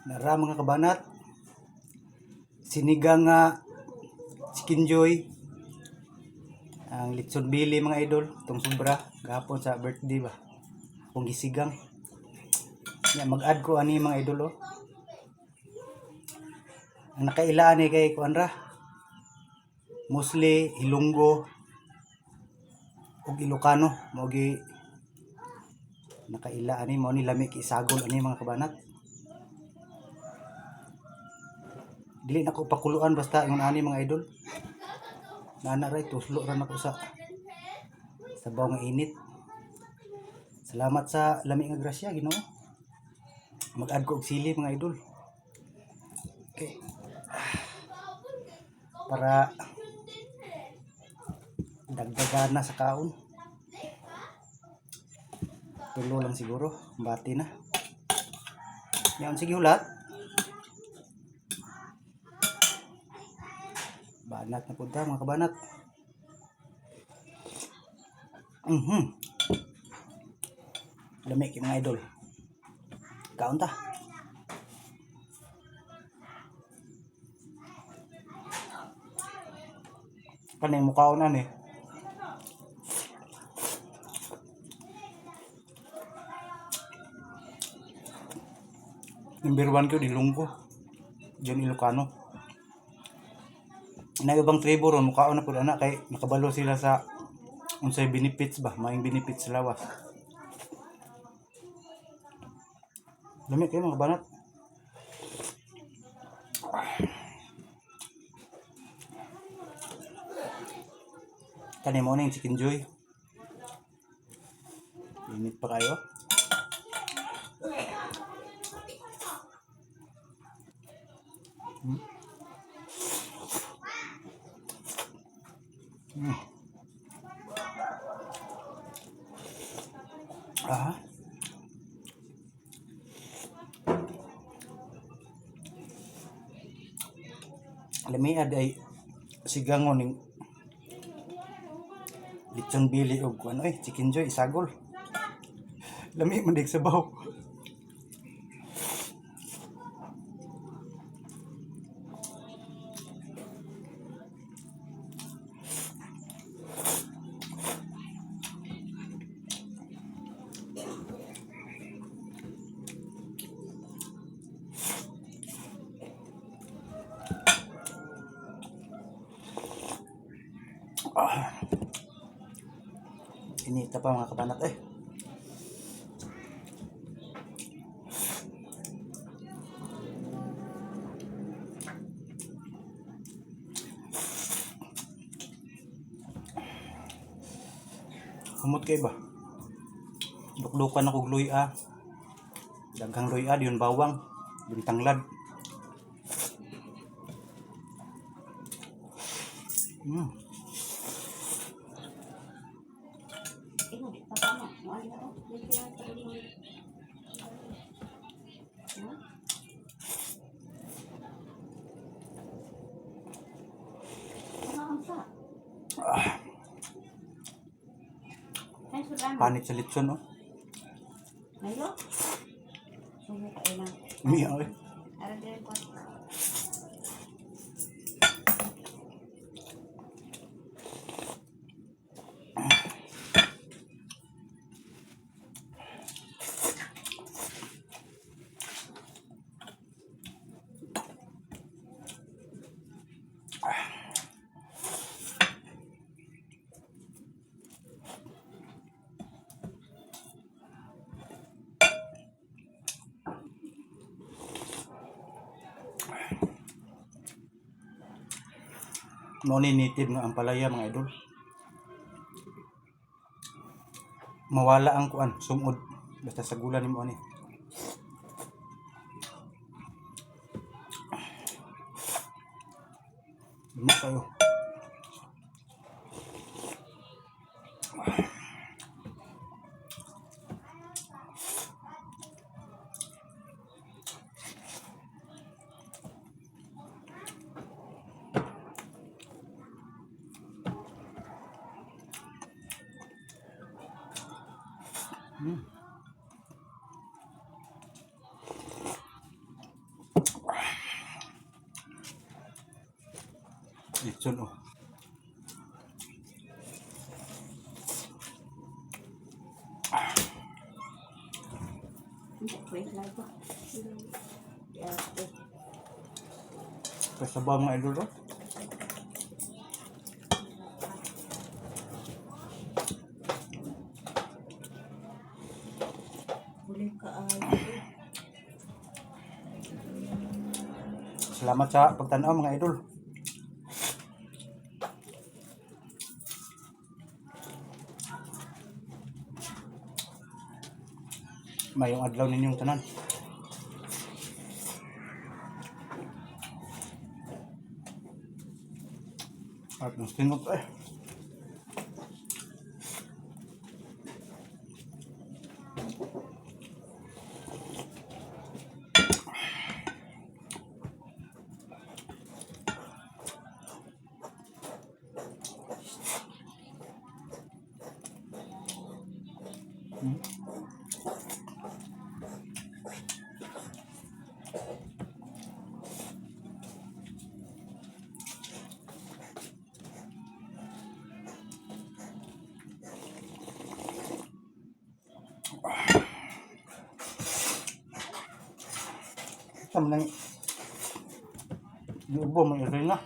Nara, mga kabanat. Sinigang nga chicken joy. Ang litson bili, mga idol, itong sobra gahapon sa birthday ba. Akong gisigang. Ya, mag-add ko ani, mga idol, oh. Ang nakailaan ni kay kuan ra. Mostly Ilonggo ug Ilocano mao gi nakaila ani. Mao ni lami kay isagol ani, mga kabanat. Dili na ko pakuluan, basta ingon ani, mga idol. Nana ra, tuslo ra nako sa sabaw nga init. Salamat sa lami nga grasya, Ginoo. Mag-add ko og sili, mga idol. Okay. Para dagdagan na sa kaon. Tulo lang siguro, bati na. Yan, sige, hulat. Banat na punta, mga kabanat. Lami kay, mga idol. Kaon ta. Kanay mukaon ani. Number one ko, Ilonggo. Diyan Ilocano. Na ibang tribo ron mukaon na pud ana kay nakabalo sila sa unsay benefits ba, maing benefits sa lawas. Lami kayo, mga banat. Kani mo na yung chicken joy. Init pa kayo. Ah. Lami ay sigangon ning litson bili og ano eh, chicken joy isagol. Lami man dig sabaw. Ah. Inita pa, mga kabanat, eh. Humot kay ba? Dukdukan ako og luya. Daghang luya, yun bawang, yung tanglad. Ikaw, di pa pa mo. Mo ali ako. Di pa pa mo. No? Ano ang sa? Ay, sudan. Panit sa litson, oh. Mayo? Sumo ka ina. Miya, eh. Aran din ko. Mao ni native nga ampalaya, mga idol. Mawala ang kuan, sumod. Basta sagulan nimo ani. Luma kayo. Litson oh. Wait lang ko. Yeah, okay. Kasabaw, mga idol, oh. Huli ka ay. Salamat sa pagtanaw, mga idol. Mayong adlaw ninyong tanan. At ng singot eh. Sa man nang iubo mo na.